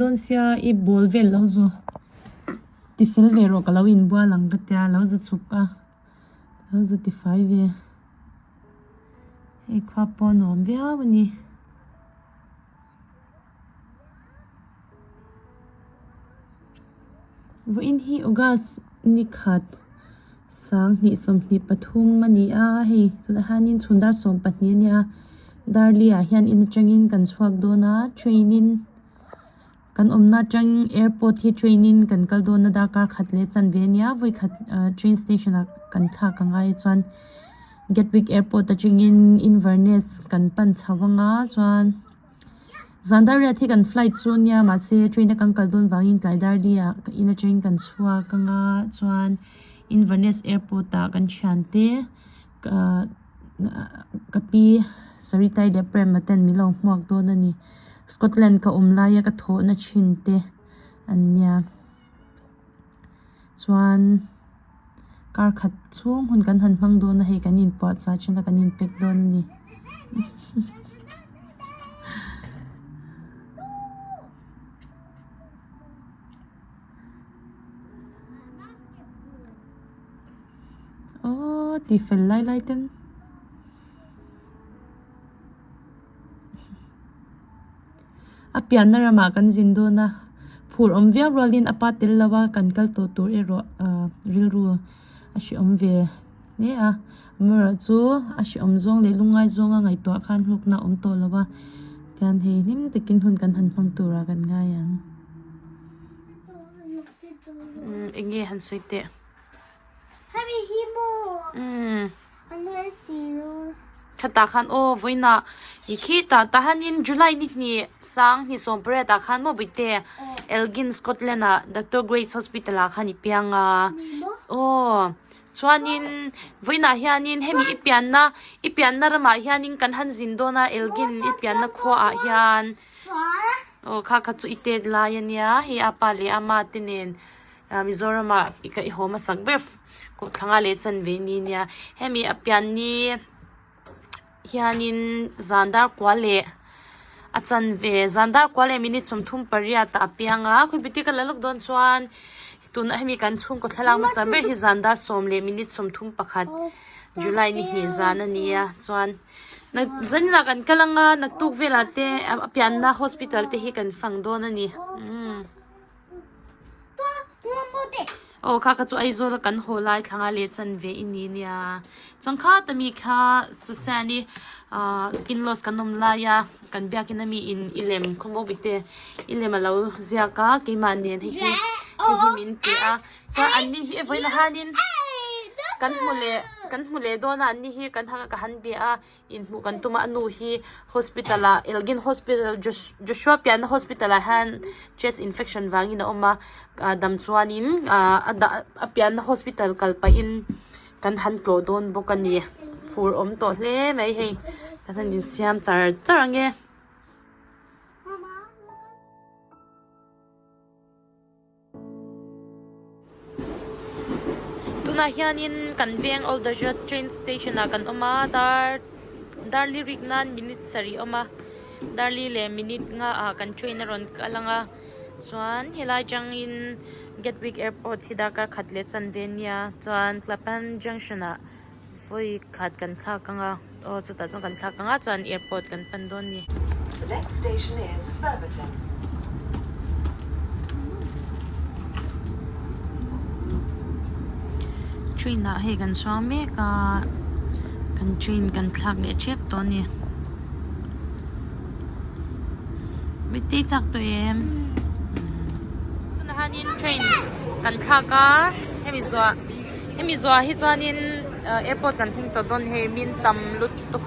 dawn sia i bawl vel lo zu tifel ve rawh ka lo inbual ang ka tia lo zu chhuk a lo zu tifai ve hei khua pawh a nuam viau a ni. Vawiin hi August ni khat sanghnih 23 a ni a hei tunah hianin chhun dar 12 a nia Darli ah hian in atangin kan chhuak dawn a train in kan awmna atang airport hi train in kan kal dawn a darkar khat leh chanve a nia vawikhat ah train station ah kan thlak ang ai chuan Gatwick airport atangin Inverness kan pan chho anga chuan. Zandariat hi kan flight chu ania mahse train a kan kal dawn vangin tlai darli ah in atangin kan chhuak anga chuan Inverness airport ah kan thiante ahh ka pi Saritai leh Prema ten min lo hmuak dawn a ni Scotland ka awm laia ka thawhna thin te an nia chuan kar khat chhung hun kan han hmang dawn a hei kan inpuahchah thin a kan inpack dawn a ni. Aww ti fel lai lai ten. A pianna ramah kan zin dawn a phur awm viau rualin a pa tel lo a kan kal tawh tur erawh ahh rilru a hrehawm ve hle a amaherawh chu a hrehawm zawng leh lungngai zawnga ngaihtuah khan hlawkna a awm tawh lo a tihian hei hlim takin hun kan han hmang turah kan ngai ang. Umm eng nge han sawi teh. Umm. Thlatah khan aw vawiinah i khitah tah hianin July ni hnih 2018 ah khan maw bawihte Elgin Scotland ah Doctor Grace Hospital ah khan i piang a aw chuanin vawiinah hianin hemi i pianna i pianna ramah hianin kan han zin dawn a Elgin i pianna khuaah hian aw kha kha chu i tet lai ania hei a pa leh a ma te nen. Mizoram ah i ka i haw hmasak ber kawhthlanga leh chanve ni nia hemi a pian ni hianin zan dar kua leh a chanve zan dar kua leh minute 38 ah a piang a khawipui te ka la lawk dawn chuan tunah hemi kan chhungkaw thlalak hmasa ber hi zan dar 10 leh minute 31 July ni hnih zan a ni a chuan zaninah kan kal anga naktuk velah te a pianna hospital te hi kan fang dawn a ni umm. Aw kha kha chu Aizawl a kan haw lai thlanga leh chanve i ni nia chuan khata mi kha Susan-i ahh in-laws kan awm lai a kan biakin ami in i lem khawmaw bik te i lem a lo ziak a keimah nen hei hi hei hi min pe a chuan an ni hi vawiin ah hianin kan hmu leh kan hmu leh dawn a an ni hi kan ka han bia a. Inhmuh kan tum a a nu hi hospital ah Elgin hospital Joshua pianna hospital ah hian chest infection vangin a awm a ah dam chuanin ah a dah a pianna hospital kal pahin kan han tlawh dawn bawk a ni phur awm tawh hle mai hei kan han insiam char char ang e. Tunah hianin kan veng Old Dajot train station ah kan awm a dar darli rik nan minute sarih a awm a darli leh minute nga ah kan train a rawn kal ang a chuan helai atangin Gatwick airport hi darkar khat leh chanve ania chuan Clapham junction ah vawi khat kan thlak ang a aw chutah chuan kan thlak ang a chuan airport kan pan dawn a ni. The next station is Surbiton. Train ah hei kan chuang mek a kan train kan thlak leh tep tawh a ni. Mite chak tawh em? Tunah hianin train kan thlak a hemi zuah. Hemi zuah hi chuanin airport kan thleng tawh dawn hei min tam lutuk.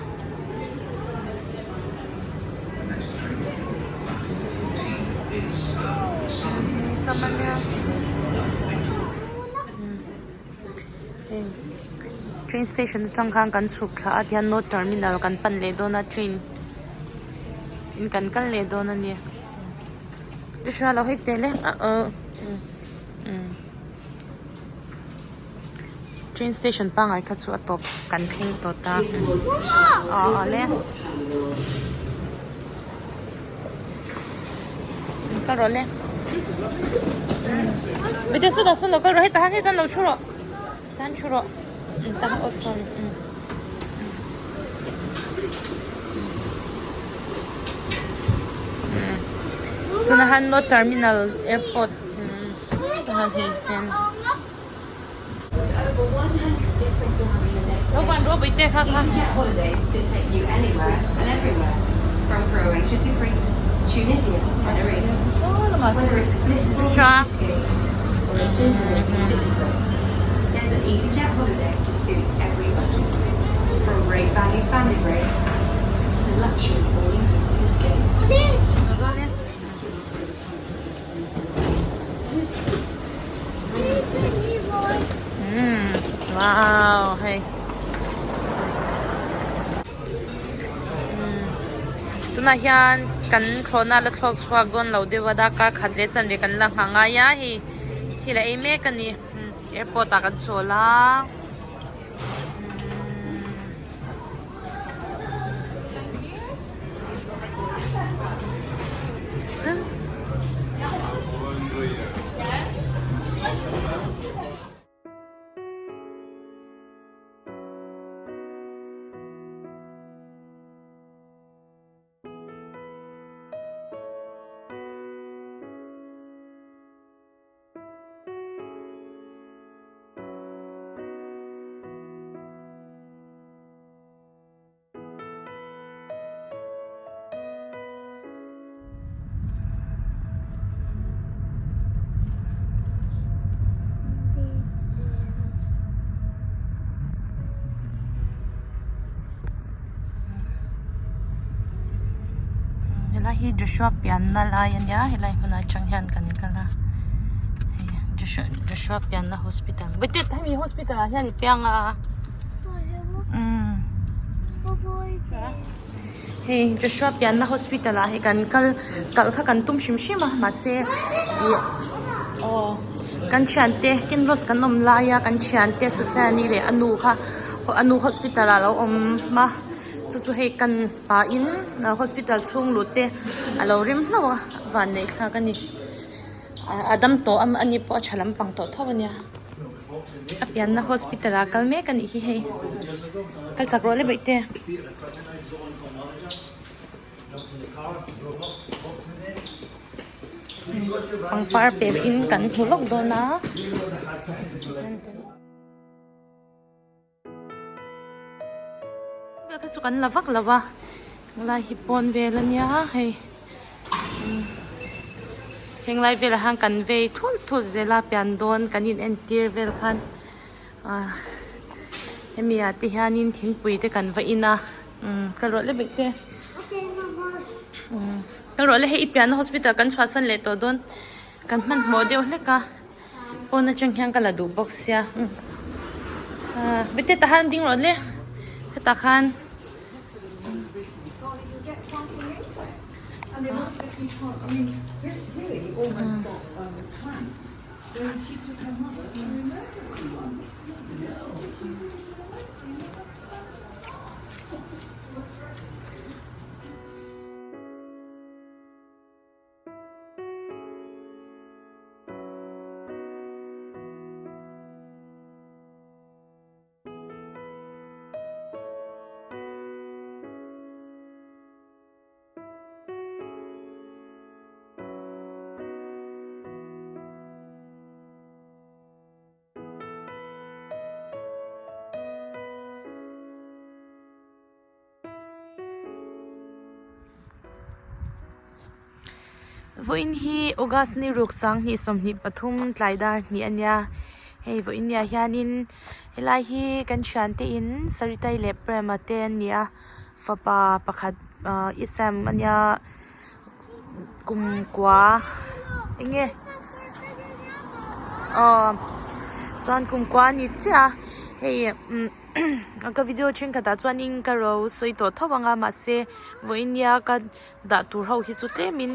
Tam a nia. Hei train station atang khan kan chhuk thla a tihian north terminal kan pan leh dawn a train in kan kal leh dawn a ni. Joshua lo hei tel e uh umm. Train station pangngai kha chu a tawp kan thleng tawh ta aw awle. Kal rawh le. Bete sawtah sawn lo kal rawh hetah han hetan lo thu rawh. Tan thu rawh. Tah aw sawn. Tunah han North Terminal Airport tah hi hian. Lo van rawh bawihte kha kha. Hra. Wow hei tunah hian kan thlawhna la thlawk chhuak dawn lo deuh a darkar khat leh chanve kan la nghah ngai a hei thil a ei mek a ni airport ah kan chawl a. Helai hi Joshua pianna lai a nia helai hmunah atang hian kan kal a hei Joshua Joshua pianna hospital bawihte hemi hospital ah hian i piang a umm hei Joshua pianna hospital ah hi kan kal kal kha kan tum hrim hrim a mahse ih aw kan thiante kinloss kan awm laia kan thiante Susanne leh a nu kha a nu hospital ah alo awm a chu chu hei kan pahin hospital chhung lut te a lo rem hlauh a vanneih thlak a ni a dam tawh a ni pawh a tha lampang tawh tho a nia a pianna hospital ah kal mek a nih hi hei kal chak rawh le bawih te. Pangpar pek in kan hmu lawk dawn a. Vel kha chu kan la vak lo a helai hi pawn vel a nia hei henglai velah hian kan vei thul thul zel a pian dawn kan in entir vel khan ah hemi ah te hianin thingpui te kan va in a umm kal rawh le bawih te umm kal rawh le hei i pianna hospital kan chhuahsan leh tawh dawn kan hmanhmawh deuh hlek a. Pawn atang hian ka la duh bawk sia ah bete tah khan ding rawh le hetah khan. Vawiin hi August ni ruk 20 23 tlai dar hnih a nia hei vawiin ah hianin helai hi kan thiante in Saritai leh Prema te an ni a fapa pakhat ahh Isam a nia kum kua eng nge aw chuan kum kua a ni chiah a hei umm. Ka video thenkhatah chuanin ka ro sawi tawh tho ang a mahse vawiin nia ka dah tur ho hi chu tlemin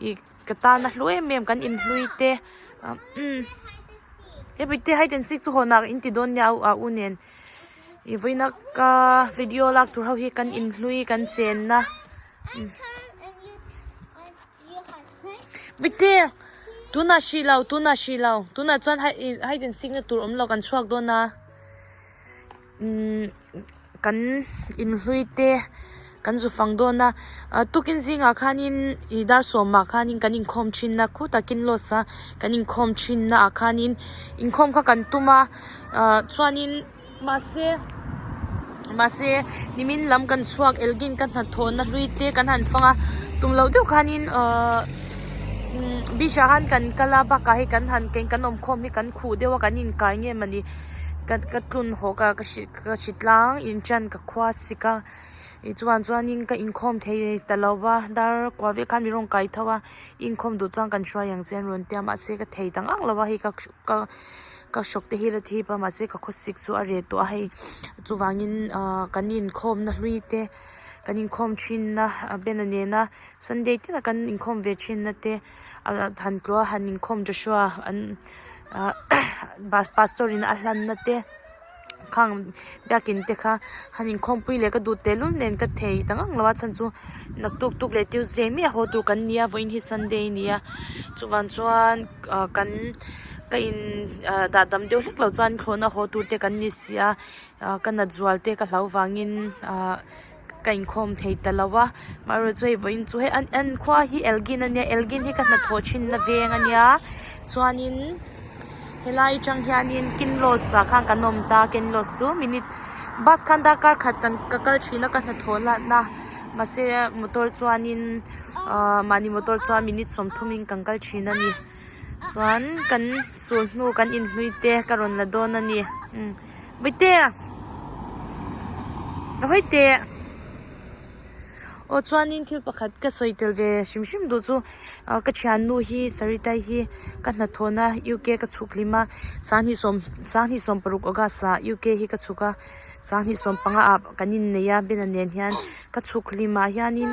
ih ka tan a hlu em em kan inhlui te umm hemi te hide and seek chu hawn ah in ti dawn nia a u nen ih vawiin a ka video lak tur ho hi kan inhlui kan chenna. Bawihte tunah hrih lo tunah hrih lo tunah chuan hide and seek na tur awm lo kan chhuak dawn a umm kan inhlui te kan zu fang dawn a tukin zingah khanin ih dar sawmah khanin kan inkhawm thin a khutah kinloss a kan inkhawm thin na ah khanin inkhawm kha kan tum a ah chuanin mahse mahse nimin lam kan chhuak elgin ka hnathawhna hlui te kan han fang a tum loh deuh khanin ahh beach ah khan kan kal a bakah hei kan han kan awmkhawm hi kan khuh deuh a kan inkai nge mawni ka ka tlun haw ka ka hri ka hri tlang inṭan ka khua sik a ih chuan chuanin ka inkhawm thei ta lo va dar kua vel khan min rawn kai tho a inkhawm duh chuan kan hruai ang che an rawn ti a mahse ka thei ta ngang lo va hei ka ka ka hrawk te hi la thip a mahse ka khawsik chu a reh tawh a hei chuvangin ahh kan inkhawm na hlui te kan inkhawm thin na bena nena sunday tin a kan inkhawm ve thin na te ah han tlawh a han inkhawm Joshua an ah pastor in a hlan na te khang biakin te kha han inkhawm pui leh ka duh tehlul nen ka thei ta ngang lo a chhan chu naktuk tuk leh tuesday mai a haw tur kan nia vawiin hi sunday a ni a chuvang chuan ah kan ka in ah dah dam deuh hlek loh chuan thlawhna haw tur te kan ni si a ah ka nat zual te ka hlau vangin ah ka inkhawm thei ta lo a amaherawhchu hei vawiin chu hei an an khua hi Elgin a nia Elgin hi ka hnathawh thinna veng a nia chuanin helai atang hianin Kinloss ah khan kan awm ta Kinloss chu minute bus khan darkar khat kan ka kal thin a ka hnathawh latna mahse motor chuanin ahh mahni motor chuan minute sawmthum in kan kal thin a ni chuan kan sul hnu kan inhlui te ka rawn la dawn a ni umm. Bawihte Bawihte aw chuanin thil pakhat ka sawi tel ve hrim hrim duh chu ah ka thiannu hi Sarita hi ka hnathawhna UK ka chhuk hlim a sanghnih sawm sanghnih sawm paruk August ah UK hi ka chhuk a sanghnih sawm panga ah kan innei a Bena nen hian ka chhuk hlim ah hianin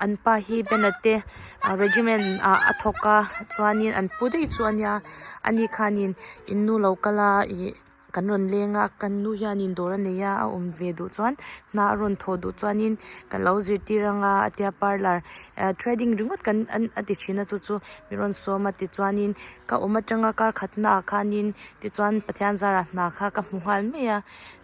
an pa hi Bena te ah regiment ah a thawk a chuanin an pu daih chu a nia ani khanin in nu lo kal a ih. Kan rawn leng a kan nu hianin dawr a nei a a awm ve duh chuan hna a rawn thawh duh chuanin ka lo zirtir anga a tia parlour ah threading ringawt kan an a ti thin a chu chu mi rawn sawm a tichuanin ka awm atanga kar khat naah khanin tichuan Pathian zarah hna kha ka hmu nghal mai a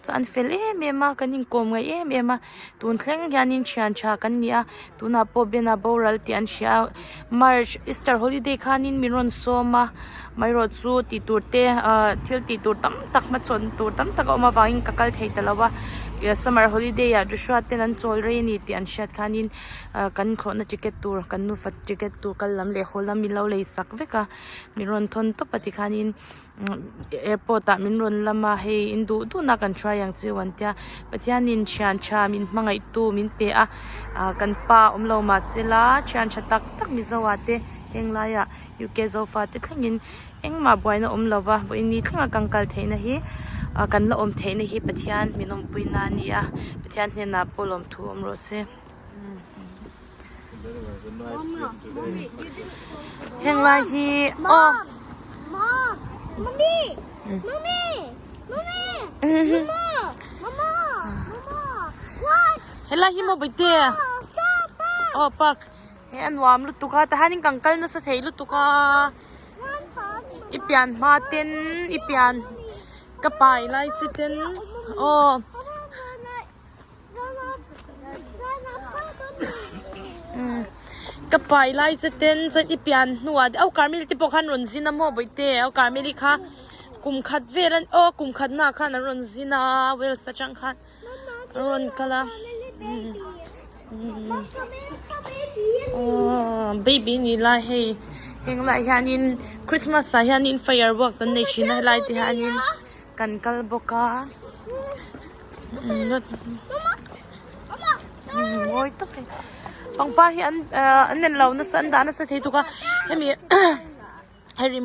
chuan an fel em em a kan inkawm ngaih em em a tun thleng hianin thian tha kan ni a tunah pawh bena boral tih an hria a march easter holiday khanin min rawn sawm a amaherawh chu tih tur te ah thil tih tur tam tak hmachhawn tur tam tak a awm avangin ka kal thei ta lo a summer holiday ah Joshua ten an chawl rei a ni tih an hriat khanin ah kan thlawhna ticket tur kan nufa ticket tur kal lam leh haw lam min lo lei sak vek a min rawn thawn tawp a tikhanin. Airport ah min rawn lam a hei in duh duh na kan hruai ang chu an tia Pathianin thian tha min hmangaih tu min pe a ah kan pa awm lo mahsela thian tha tak tak Mizo ah te heng laiah UK zofa te thlengin engmah buaina awm lo va vawiin ni thlenga kan kal theihna hi ah kan la awm theihna hi Pathian min awmpui na a ni a Pathian hnenah pawh lawmthu awm rawh se. Heng lai hi aw helai hi maw bawihte aw park he a nuam lutuk a tahanin kan kal nasa thei lutuk a i pian hma ten i pian ka pai lai chi ten aw. Ka pai lai che ten chuan i pian hnuah te au Carmel te pawh khan rawn zin a maw bawihte au Carmel i kha kum khat vel an aw kum khat naah khan an rawn zin a Wales atang khan an rawn kal a aw baby ni lai hei heng lai hianin Christmas ah hianin fireworks an nei thin a helai te hianin kan kal bawk a. Mawi tak a ni pangpar hi an ahh an en lo nasa an dah nasa thei tuk a hemi hei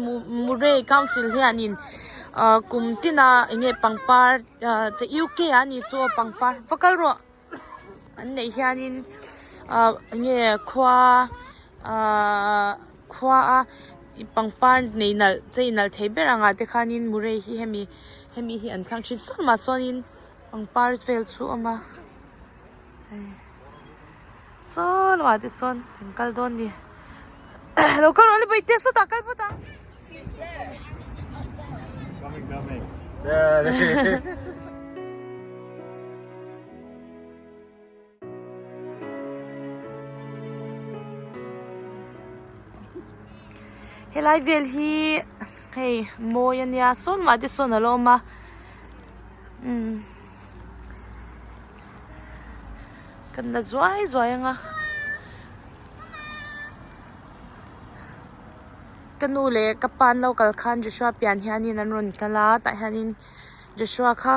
murray council hianin ahh kum tina eng nge pangpar ahh che UK ah a ni chu aw pangpar va kal rawh an neih hianin ahh eng nge khua ahh khua a pangpar nei nalh chei nalh thei ber angah te khanin murray hi hemi hemi hi an thlang thin sawn mah sawnin pangpar vel chu a awm a hei saw lamah te sawn an kal dawn a ni. Lo kal rawh le bawihte sawtah kal phawt ang. Coming, coming. There. Helai vel hi hei mawi a nia sawn mah te sawn a lo awm a umm kan la zuai zuai ang a ka nu leh ka pa an lo kal khan Joshua pian hianin an rawn kal a tah hianin Joshua kha.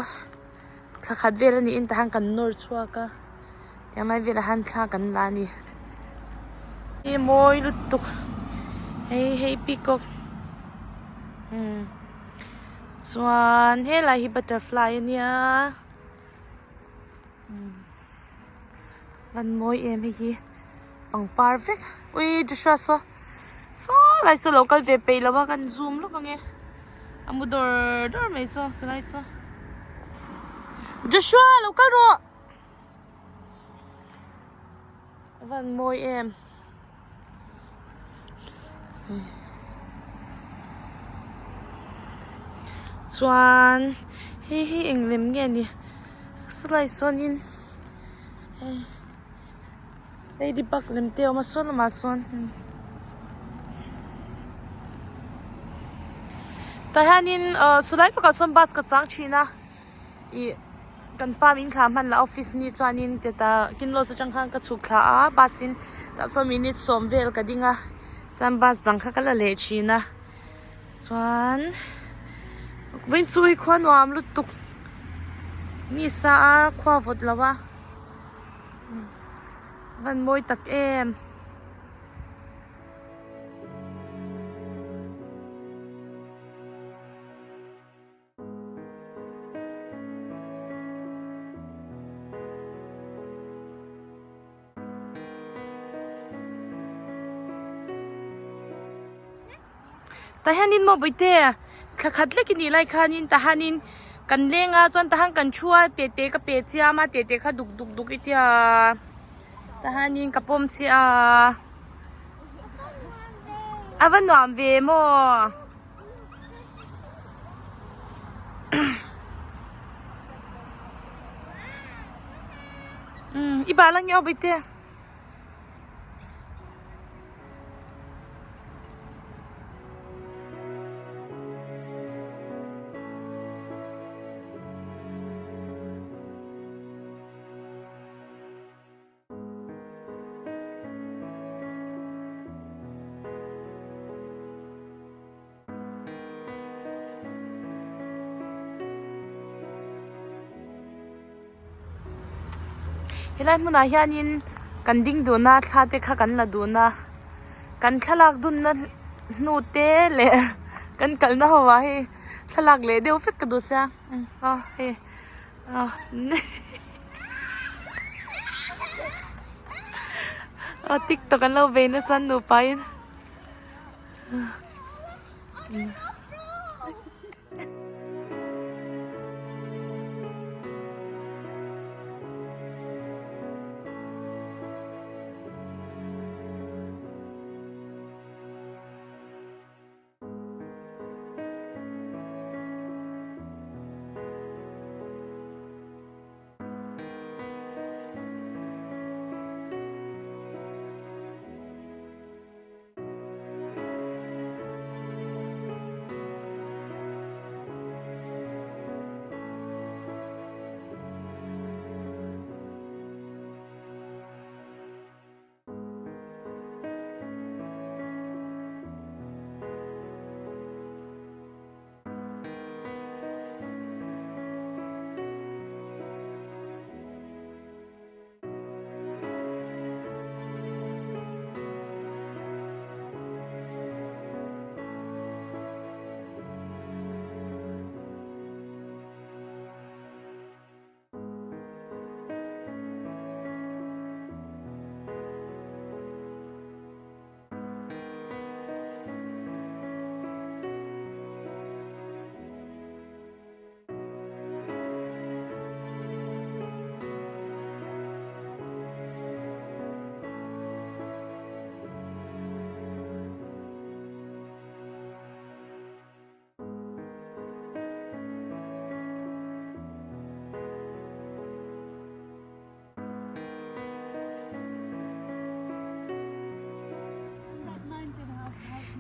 Thla khat vel a niin tah hian kan nawr chhuak a tiang lai velah hian thla kan la a ni hi mawi lutuk hei hei peacock umm chuan helai hi butterfly a nia umm van mawi em hei hi pangpar vek ui Joshua saw saw lai saw lo kal ve peih lo a kan zoom lawk ang e. A mu dawr dawr mai saw silai saw Joshua lo kal rawh a van mawi em chuan hei hi eng lem nge ni sawlai sawnin hei ladybug lem te a awm a saw lamah sawn tah hianin ahh chulai pakhat sawn bus ka chang thin a ih kan pa min thlah hman lah office ni chuanin teta kinlaws atang khan ka chhuk thla a bus in tah chuan minute sawm vel ka ding a chuan bus dang kha ka la leh thin a chuan vawiin chu hi khua nuam lutuk ni sa a khua vawt lo a. Van mawi tak em. Tah hianin maw bawihte thla khat lek i nih lai khanin tah hianin kan leng a chuan tah hian kan thu a tete ka pe chiam a tete kha duk duk duk i tia tah hianin ka pawm chiah a a va nuam ve maw. I bal ang nge aw bawihte. Helai hmunah hianin kan ding dun a thla te kha kan la dun a kan thlalak dunna hnu te leh kan kalna ho ah hei thlalak leh deuh vek ka duh sia a hei a tiktok an lo bei nasa an nupa in.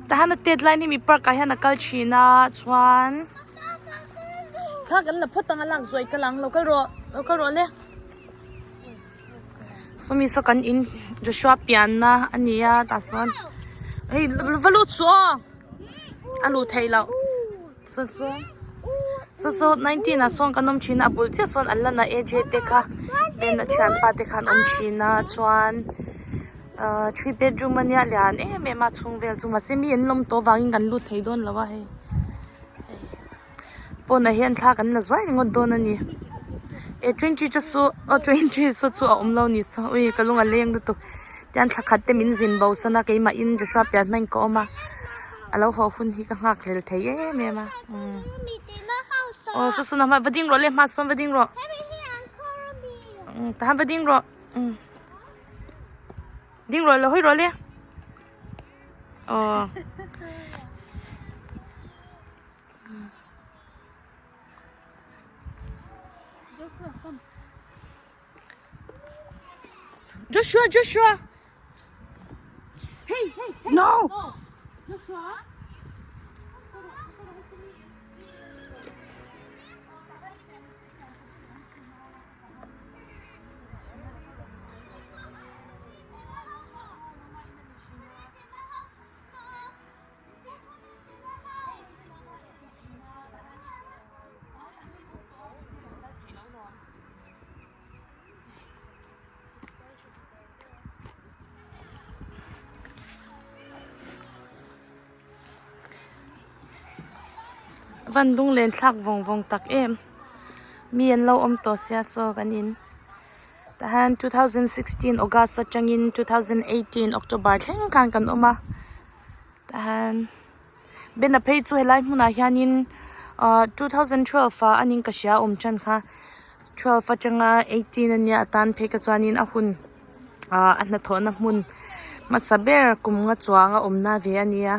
Tah hian a tet lai in hemi park ah hian a kal thin a chuan thla kan la phawt ang a lak zuai kal ang lo kal rawh lo kal rawh le sawmi saw kan in Joshua pianna a ni a tah sawn hei va lut suh aw a luh theih loh saw saw saw saw 19 ah sawn kan awm thin a a bul chiah sawn an la na A_J te kha then a thianpa te kha an awm thin a chuan. Ahh three bedroom ania lian em em a chhung vel chu mahse mi an lawm tawh avangin kan lut thei dawn lo a hei pawnah hian thla kan la zuai ringawt dawn a ni eh twenty te chu aw twenty saw chu a awm lo ni saw ui ka lung a leng lutuk tian thla khat te min zin bo san a keimah in Joshua pian hma in ka awm a a lo haw hun hi ka nghak hlel thei em em a umm aw saw saw va ding rawh le hma sawn va ding rawh umm tahan va ding rawh. Ding rawh lo hawi rawh le aw Joshua Joshua hey hey hey No! Joshua Van lung len thlak vawng vawng tak em mi an lo awm tawh sia saw kan in tah hian 2016 august atangin 2018 october thleng khan kan awm a tah hian ben a phei chu helai hmunah hianin ahh 2012 ah a ning ka hria awm tan kha 12 atanga 18 ania atan phei kha chuanin a hun ahh a hnathawhna hmun hmasa ber kum nga chuang a awmna ve a nia.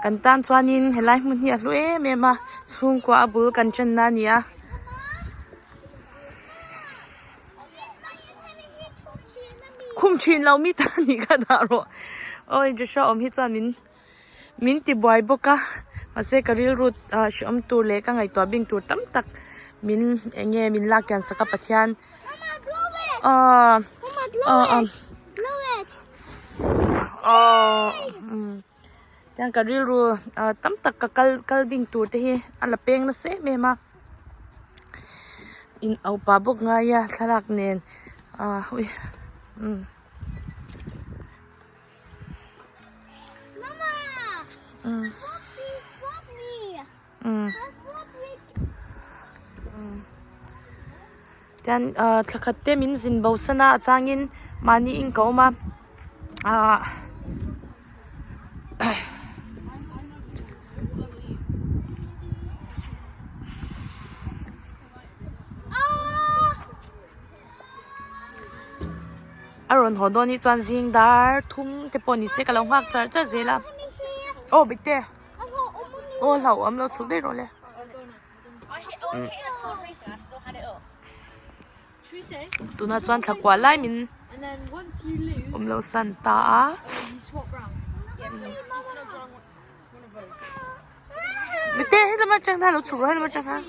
Kan tan chuanin helai hmun hi a hlu em em a chhungkua a bul kan chenna a ni a. Khum thin lo mi ta nih kha dah rawh awi Joshua awm hi chuan min min ti buai bawk a mahse ka rilru ah hreawm tur leh ka ngaihtuah bing tur tam tak min eng nge min lak kian sak a Pathian ah ah ah. Aww tiang ka rilru ah tam tak ka kal kal ding tur te hi a la peng nasa em em a in au pah bawk ngai a thlalak nen ah ui umm. Tian ah thla khat te min zin bo san a a changin mahni in ka awm a ah a rawn haw dawn hi chuan zing dar thum te pawh ni se ka lo nghak char char zel a aw bikte aw hlauhawm lo chhuk daih rawh le. Tunah chuan thla kuah lai min awm lo san ta a. Mite he lama atang khan lo chhuk rawh he lama atang khan.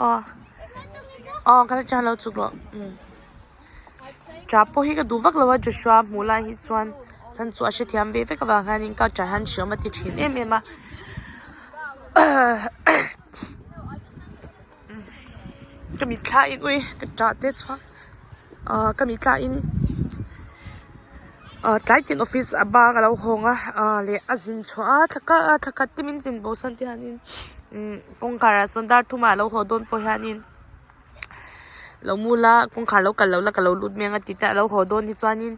Aw aw ka la chang lo chhuk rawh. Tah pawh hi ka duh vak lo a Joshua hmuh lai hi chuan chhan chu a hrethiam ve vek avang hianin ka tah hian hriam a ti thin em em a ka mitthla in ui ka tah te chhuak ah ka mitthla in ah tlai tin office a bang a lo hawng a ah leh a zin chhuah a thla khat thla khat te min zin bo san te hianin umm kawngkhar ah sawn dar thum ah a lo haw dawn pawh hianin. Lo mu la kawngkhar lo kal lo la ka lo lut mai ang a ti te a lo haw dawn hi chuanin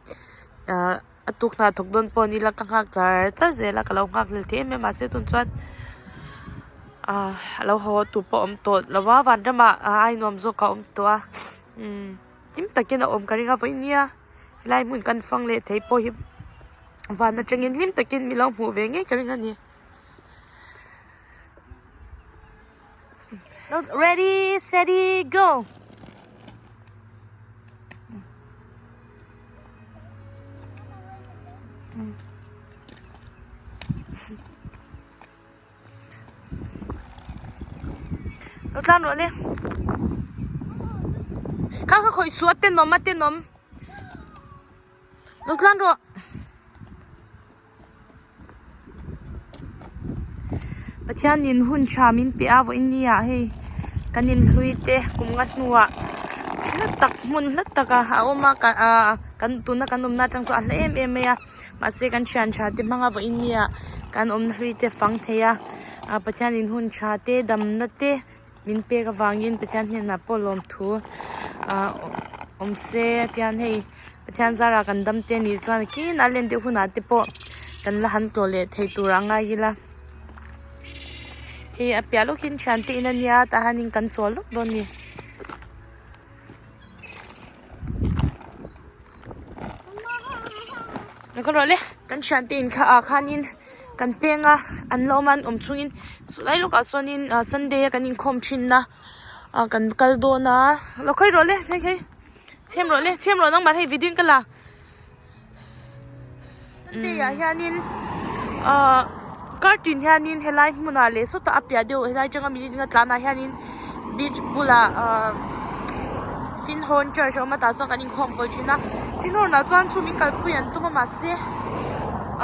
ahh a tuk hna thawk dawn pawh ni la ka nghak char char zel a ka lo nghak hlel thei em em mahse tun chuan ahh a lo haw tur pawh a awm tawh lo a vanramah a nuam zawk a awm tawh a umm hlim takin a awm ka ring a vawiin nia helai hmun kan fang leh thei pawh hi van atangin hlim takin min lo hmuh ve ngei ka ring a ni. Ready steady go. Lo tlan rawh le. Kha kha khawih suh a tenawm a tenawm. Lo tlan rawh. Pathianin hun tha min pe a vawiin ni ah hei kan inhlui te kum nga hnuah hla tak hmun hla takah a awm a ahh kan tuna kan awmna atang chuan a hla em em mai a mahse kan thian tha te hmanga vawiin ni ah kan awmna hlui te fang thei a ah Pathianin hun tha te damna te min pek avangin Pathian hnenah pawh lawmthu ah awm se tihian hei Pathian zarah kan dam te anih chuan kin a len deuh hunah te pawh kan la han tlawh leh thei tur a ngai ila hei a piah lawkin thian te in ania tah hianin kan chawl lawk dawn a ni. Ka ruah le kan thian te in kha ah khanin kan peng a an la awm a an awm chhungin saw lai lawkah sawnin ah sunday a kan inkhawm thin na ah kan kal dawn a lo khawi rawh le hei hei chhem rawh le chhem rawh nangmah hei video in ka la sunday ah hianin ah kar tin hianin helai hmunah leh sawtah a piah deuh helai atanga minute nga tlanah hianin beach bulah ah finhorn church a awm a tah chuan kan inkhawm kawi thin a finhorn ah chuan chu min kalpui an tum a mahse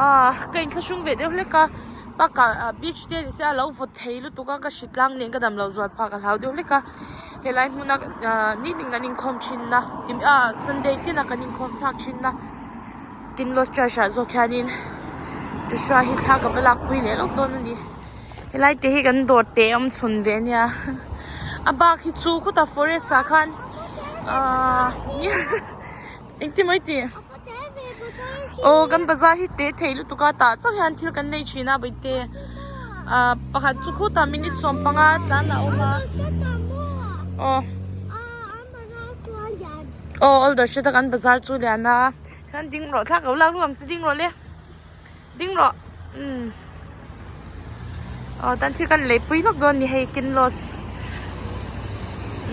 ah ka inthlahrung ve deuh hlek a bakah ah beach te ni se a lo vawt thei lutuk a ka hritlang nen ka dam loh zual phah ka hlau deuh hlek a helai hmuna ah nitin kan inkhawm thin a ah sunday tin a kan inkhawm thlak thin a Tinloss church ah zawk hianin Joshua hi thla ka va lakpui leh lawk dawn a ni helai te hi kan dawr teh awm chhun ve ania a bak hi chu khutah forest ah khan ahh engtin maw i tih aw kan bazar hi teh thei lutuk a tah chauh hian thil kan nei thin a bawihte ahh pakhat chu khutah minute 15 tlan a awm a aw. Aw older hre tak an bazar chu lian a hian ding rawh thla ko lak luh ang che ding rawh le ding rawh umm aw tan thil kan lei pui lawk dawn a ni hei kinloss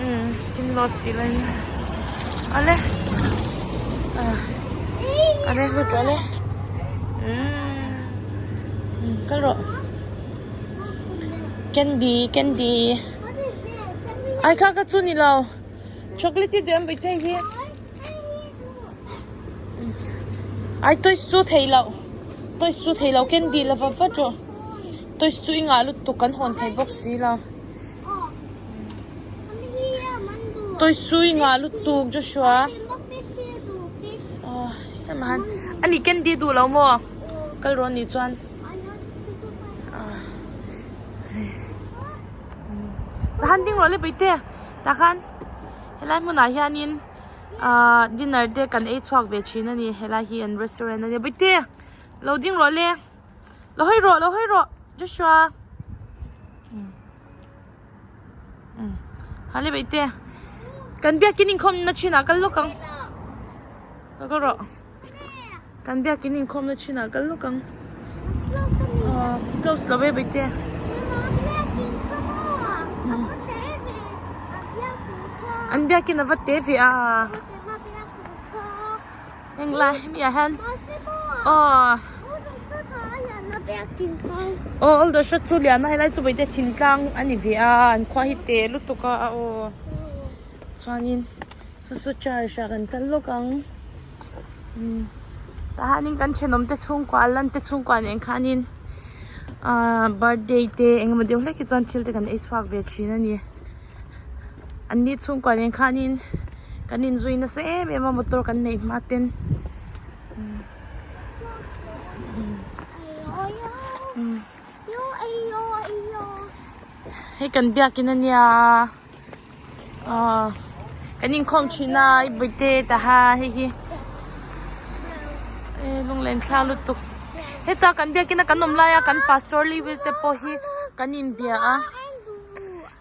umm kinloss tih lai in awle ah awle lut rawh le umm kal rawh candy candy ai kha ka chu ni lo. Chocolate hi duh em thei hi ai toys chu thei loh toys chu thei loh candy la va vat rawh toys chu i ngah lutuk kan hawn thei bawk si lo toys chu i ngah lutuk Joshua ani candy duh lo maw kal rawh ni chuan. Tahan ding rawh le puite tah khan helai hmunah hianin ahh dinner te kan ei chhuak ve thin a ni helai hi an restaurant a nia puite lo ding rawh le lo hawi rawh lo hawi rawh Joshua ha le puite kan biakin inkhawm na thinah kal lawk ang lo kal rawh. Kan biakin inkhawmna thinah kal lawk ang. Aw close lo e baite. An biakin a va te ve a. Heng lai hemi ah hian aw aw all the shot chu lian a helai chu baite thingtlang a ni ve a an khua hi te lutuk a aw chuanin saw saw church ah kan kal lawk ang. Tah hianin kan thenawm te chhungkua lan te chhungkua nen khanin ahh birthday te eng emaw deuh hlek hi chuan thil te kan ei chhuak ve thin a ni an ni chhungkua nen khanin kan inzui nasa em em a motor kan neih hma ten hei kan biakin a nia. Aw kan inkhawm thin a i bawihte taha hei hi eh lunglen thlak lutuk heta kan biakin a kan awm lai a kan pastor Lewis te pawh hi kan inbia a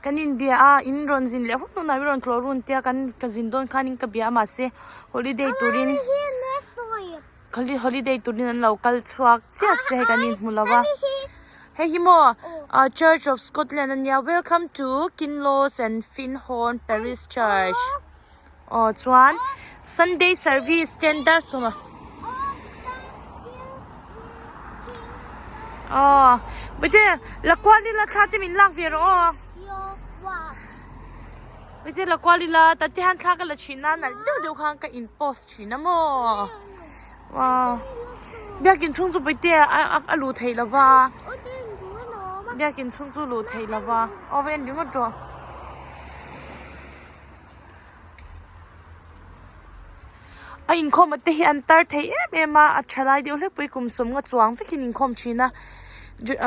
kan inbia a in rawn zin leh hun hunah i rawn tlawh run tia kan ka zin dawn khanin ka bia a mahse holiday turin holiday turin an lo kal chhuak chiah se hei kan inhmu lo a. Hei hi maw ah Church of Scotland ania welcome to Kinloss and Findhorn Parish Church aw chuan Sunday service ten dar sawma aw bawihte la kual ila thla te min lak ve rawh aw bawihte la kual ila tah te hian thla ka la thin a nalh deuh deuh khan ka in post thin a maw. Wow biakin chhung chu pawitea a luh theih lo va biakin chhung chu luh theih lo va aw va en ringawt rawh a inkhawm te hi an tar thei em em a a tha lai deuh hlek pawh hi kum sawmnga chuang vekin inkhawm thin a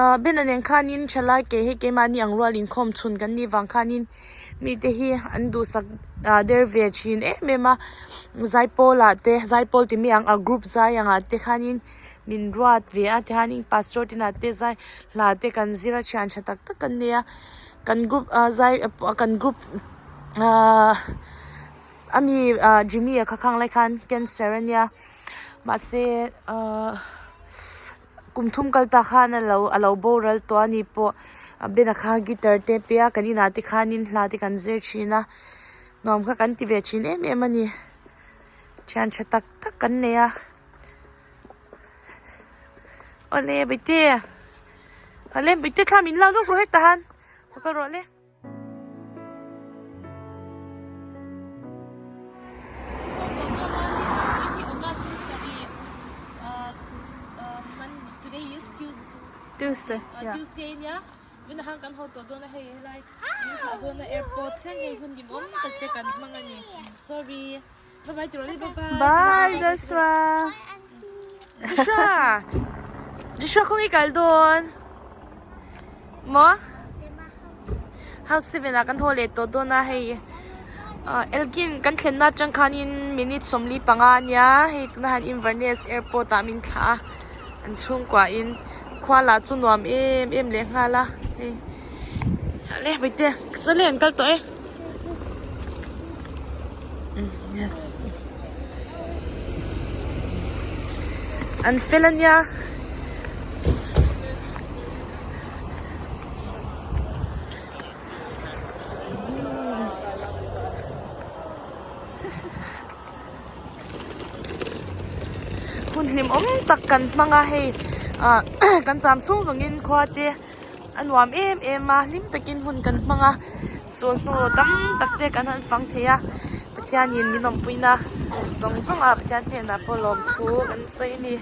ah ben-a nen khanin thalai ke hi keimahni ang rual inkhawm chhun kan nih vang khanin. Mite hi an duhsak ah der ve thin em em a zaipawl ah te zaipawl ti mai ang a group zai ang ah te khanin min ruat ve a tihianin pastor te inah te zai hla te kan zir a thian tha tak tak an nei a kan group ah zai kan group ahh ami ah Jimmy a kha khang lai khan cancer a nia mahse ahh. Kum thum kal ta khan a lo a lo boral tawh a ni pawh a bena kha guitar te pe a kan inah te khanin hla te kan zir thin a nuam kha kan ti ve thin em em a ni thian tha tak tak kan nei a awle bawihte awle bawihte thla min lak lawk rawh hetah han haw kal rawh le. Tuesday yeah. Tuesday nia vun hang kan ho tawh dawn a hei helai min thlah dawn a airport thleng hei hun dim awm tak te kan hmang a ni sorry bye bye tiroli bye bye bye Joshua Joshua Joshua khawnge kal dawn maw House 7 ah kan haw leh tawh dawn a hei ah Elgin kan thlenna atang khanin minute 45 ania hei tunah hian Inverness airport ah min thlah a an chhungkua in khua lah chu nuam em em leh nghal a hei le hmeichhe saw le an kal tawh e yes an fel ania. Hun hlim awm tak kan hmang a hei ah kan cham chhung zawngin khua te a nuam em em a hlim takin hun kan hmang a sulhnu tam tak te kan han fang thei a Pathianin min awmpuina zawng zawng a Pathian hnenah pawh lawmthu kan sawi a ni.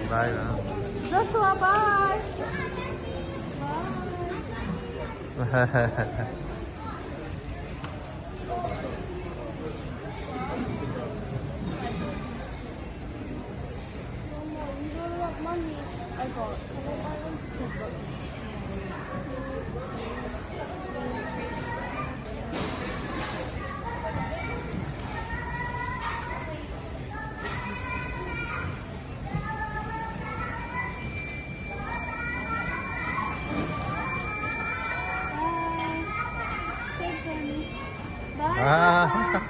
Bye now. Joshua, bye. Bye. Money I got. I want to Ah.